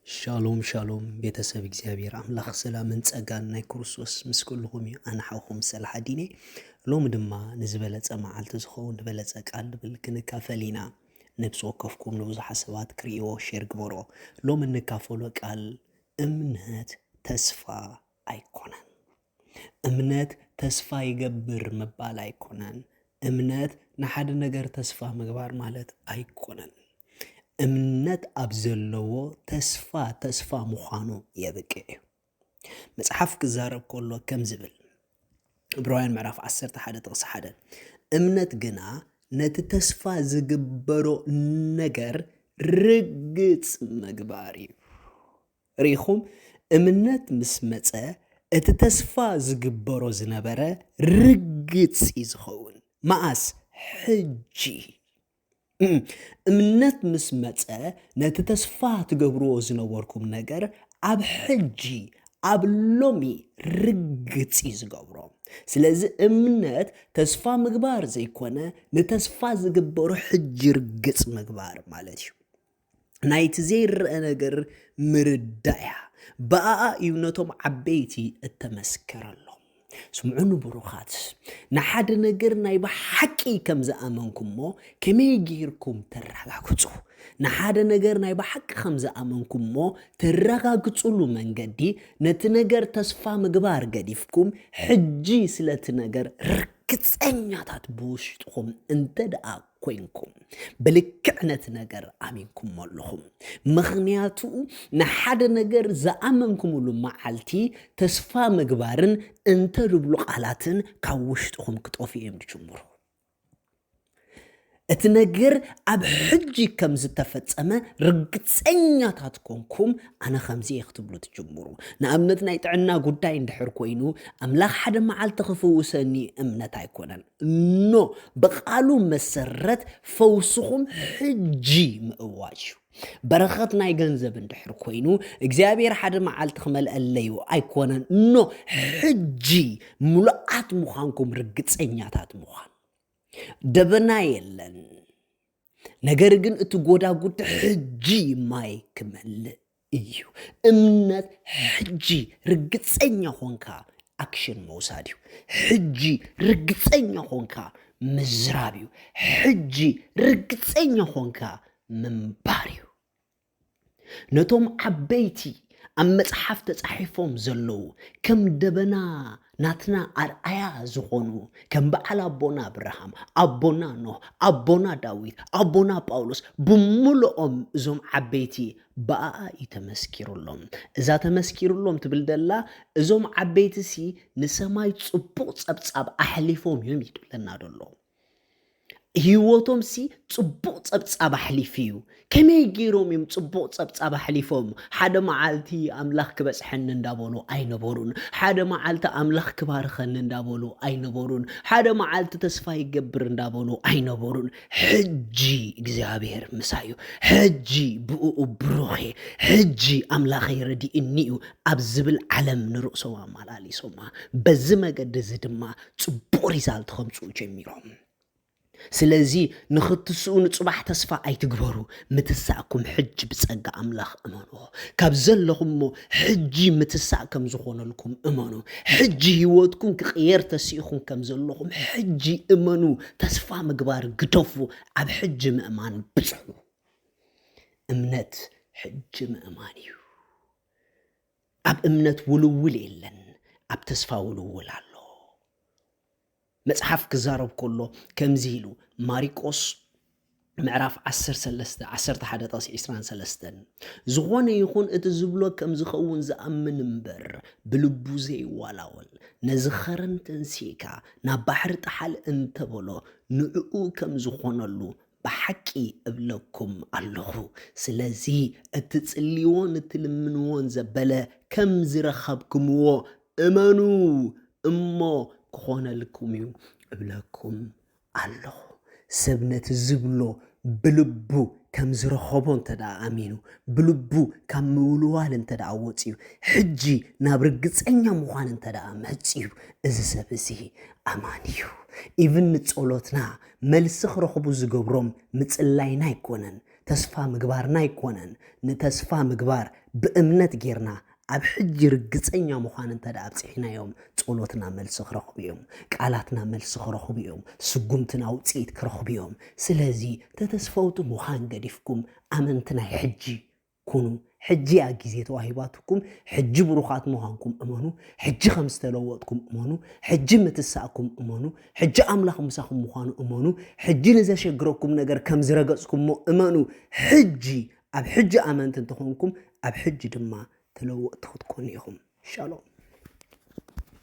ሻሎም ሻሎም ቤተሰብ እግዚኣብሔር ኣምላኽ ሰላምን ጸጋን ናይ ክርስቶስ ምስ ኩልኹም እዩ። ኣነ ሓውኹም ሰላሓዲን እየ። ሎሚ ድማ ንዝበለጸ መዓልቲ ዝኸውን ዝበለጸ ቃል ንብል ክንካፈል ኢና። ነብሲ ወከፍኩም ንብዙሓት ሰባት ክርእይዎ ሼር ግበርዎ። ሎሚ እንካፈሎ ቃል እምነት ተስፋ ኣይኮነን። እምነት ተስፋ ይገብር ምባል ኣይኮነን። እምነት ንሓደ ነገር ተስፋ ምግባር ማለት ኣይኮነን። እምነት ኣብ ዘለዎ ተስፋ ተስፋ ምዃኑ የብቅዕ እዩ። መጽሓፍ ክዛረብ ከሎ ከም ዝብል ዕብራውያን ምዕራፍ ዓሰርተ ሓደ ጥቕሲ ሓደ እምነት ግና ነቲ ተስፋ ዝግበሮ ነገር ርግጽ ምግባር እዩ። ርኢኹም፣ እምነት ምስ መጸ እቲ ተስፋ ዝግበሮ ዝነበረ ርግጽ እዩ ዝኸውን። መኣስ? ሕጂ። እምነት ምስ መጸ ነቲ ተስፋ ትገብርዎ ዝነበርኩም ነገር ኣብ ሕጂ ኣብ ሎሚ ርግጽ እዩ ዝገብሮ። ስለዚ እምነት ተስፋ ምግባር ዘይኮነ ንተስፋ ዝግበሮ ሕጂ ርግጽ ምግባር ማለት እዩ። ናይቲ ዘይረአ ነገር ምርዳእ እያ። ብኣኣ እዩ ነቶም ዓበይቲ እተመስከረሎም። ስምዑኒ ብሩኻት፣ ንሓደ ነገር ናይ ብሓቂ ከም ዝኣመንኩሞ ከመይ ጌርኩም ተረጋግጹ? ንሓደ ነገር ናይ ብሓቂ ከም ዝኣመንኩሞ ተረጋግጹሉ መንገዲ፣ ነቲ ነገር ተስፋ ምግባር ገዲፍኩም፣ ሕጂ ስለቲ ነገር ርግጸኛታት ብውሽጥኹም እንተ ደኣ ኮይንኩም፣ ብልክዕ ነቲ ነገር ኣሚንኩሞ ኣለኹም። ምኽንያቱ ንሓደ ነገር ዝኣመንኩምሉ መዓልቲ ተስፋ ምግባርን እንተ ድብሉ ቃላትን ካብ ውሽጥኹም ክጠፍኡ እዮም ዝጅምሩ። እቲ ነገር ኣብ ሕጂ ከም ዝተፈጸመ ርግጸኛታት ኮንኩም፣ ኣነ ከምዚ እየ ክትብሉ ትጅምሩ። ንኣብነት ናይ ጥዕና ጉዳይ እንድሕር ኮይኑ፣ ኣምላኽ ሓደ መዓልቲ ክፍውሰኒ እምነት ኣይኮነን። ኖ፣ ብቓሉ መሰረት ፈውስኹም ሕጂ ምእዋጅ እዩ። በረኸት ናይ ገንዘብ እንድሕር ኮይኑ እግዚኣብሔር ሓደ መዓልቲ ክመልአለዩ ኣይኮነን። ኖ፣ ሕጂ ምሉኣት ምዃንኩም ርግጸኛታት ምዃን። ደበና የለን። ነገር ግን እቲ ጎዳጉዲ ሕጂ ማይ ክመልእ እዩ። እምነት ሕጂ ርግጸኛ ኾንካ ኣክሽን ምውሳድ እዩ። ሕጂ ርግጸኛ ኾንካ ምዝራብ እዩ። ሕጂ ርግጸኛ ኾንካ ምንባር እዩ። ነቶም ዓበይቲ ኣብ መጽሓፍ ተጻሒፎም ዘለዉ ከም ደበና ናትና ኣርኣያ ዝኾኑ ከም በዓል ኣቦና ኣብርሃም፣ ኣቦና ኖህ፣ ኣቦና ዳዊት፣ ኣቦና ጳውሎስ ብምልኦም እዞም ዓበይቲ ብኣኣ እዩ ተመስኪሩሎም። እዛ ተመስኪሩሎም ትብል ደላ እዞም ዓበይትሲ ንሰማይ ጽቡቕ ጸብጻብ ኣሕሊፎም እዮም እዩ ትብለና ደሎ። ህይወቶምሲ ጽቡቕ ጸብጻብ ኣሕሊፉ እዩ። ከመይ ገይሮም እዮም ጽቡቕ ጸብጻብ ኣሕሊፎም? ሓደ መዓልቲ ኣምላኽ ክበጽሐኒ እንዳበሉ ኣይነበሩን። ሓደ መዓልቲ ኣምላኽ ክባርኸኒ እንዳበሉ ኣይነበሩን። ሓደ መዓልቲ ተስፋ ይገብር እንዳበሉ ኣይነበሩን። ሕጂ እግዚኣብሔር ምሳዩ፣ ሕጂ ብእኡ ብሩኽ እየ፣ ሕጂ ኣምላኸይ ረዲእኒ እዩ ኣብ ዝብል ዓለም ንርእሶም ኣመላሊሶማ። በዚ መገዲ እዚ ድማ ጽቡቕ ሪዛልት ከምጽኡ ጀሚሮም። ስለዚ ንኽትስኡ ንጽባሕ ተስፋ ኣይትግበሩ። ምትሳእኩም ሕጂ ብጸጋ ኣምላኽ እመንዎ። ካብ ዘለኹምሞ ሕጂ ምትሳእ ከም ዝኾነልኩም እመኑ። ሕጂ ህይወትኩም ክቕየር ተሲእኹም ከም ዘለኹም ሕጂ እመኑ። ተስፋ ምግባር ግደፉ። ኣብ ሕጂ ምእማን ብጽሑ። እምነት ሕጂ ምእማን እዩ። ኣብ እምነት ውልውል የለን፣ ኣብ ተስፋ ውልውል ኣሎ። መጽሓፍ ክዛረብ ከሎ ከምዚ ኢሉ፣ ማሪቆስ ምዕራፍ ዓሰርተ ሰለስተ፣ ዓሰርተ ሓደ ጥቕሲ ዕስራን ሰለስተን፣ ዝኾነ ይኹን እቲ ዝብሎ ከም ዝኸውን ዝኣምን እምበር፣ ብልቡ ዘይዋላወል፣ ነዚ ኸረን ተንሲእካ ናብ ባሕሪ ጥሓል እንተበሎ፣ ንዕኡ ከም ዝኾነሉ ብሓቂ እብለኩም ኣለኹ። ስለዚ እትጽልይዎን እትልምንዎን ዘበለ ከም ዝረኸብክምዎ እመኑ፣ እሞ ክኾነልኩም እዩ እብለኩም ኣለኹ። ሰብ ነቲ ዝብሎ ብልቡ ከም ዝረኸቦ እንተ ደኣ ኣሚኑ፣ ብልቡ ካብ ምውልዋል እንተ ደኣ ወጺኡ፣ ሕጂ ናብ ርግጸኛ ምዃን እንተ ደኣ መጺኡ፣ እዚ ሰብ እዚ ኣማኒ እዩ። ኢቭን ንጸሎትና መልሲ ክረኽቡ ዝገብሮም ምጽላይና ኣይኮነን፣ ተስፋ ምግባርና ኣይኮነን። ንተስፋ ምግባር ብእምነት ጌርና ኣብ ሕጂ ርግጸኛ ምዃን እንተ ደኣ ኣብጺሕናዮም፣ ጸሎትና መልሲ ክረኽቡ እዮም፣ ቃላትና መልሲ ክረኽቡ እዮም፣ ስጉምትና ውጽኢት ክረኽቡ እዮም። ስለዚ ተተስፈውቲ ምዃን ገዲፍኩም ኣመንቲ ናይ ሕጂ ኩኑ። ሕጂ እያ ግዜ ተዋሂባትኩም። ሕጂ ብሩኻት ምዃንኩም እመኑ። ሕጂ ከም ዝተለወጥኩም እመኑ። ሕጂ ምትሳእኩም እመኑ። ሕጂ ኣምላኽ ምሳኹም ምዃኑ እመኑ። ሕጂ ንዘሸግረኩም ነገር ከም ዝረገጽኩሞ እመኑ። ሕጂ ኣብ ሕጂ ኣመንቲ እንተኾንኩም ኣብ ሕጂ ድማ ተለወጥቲ ክትኮኑ ኢኹም። ሻሎም።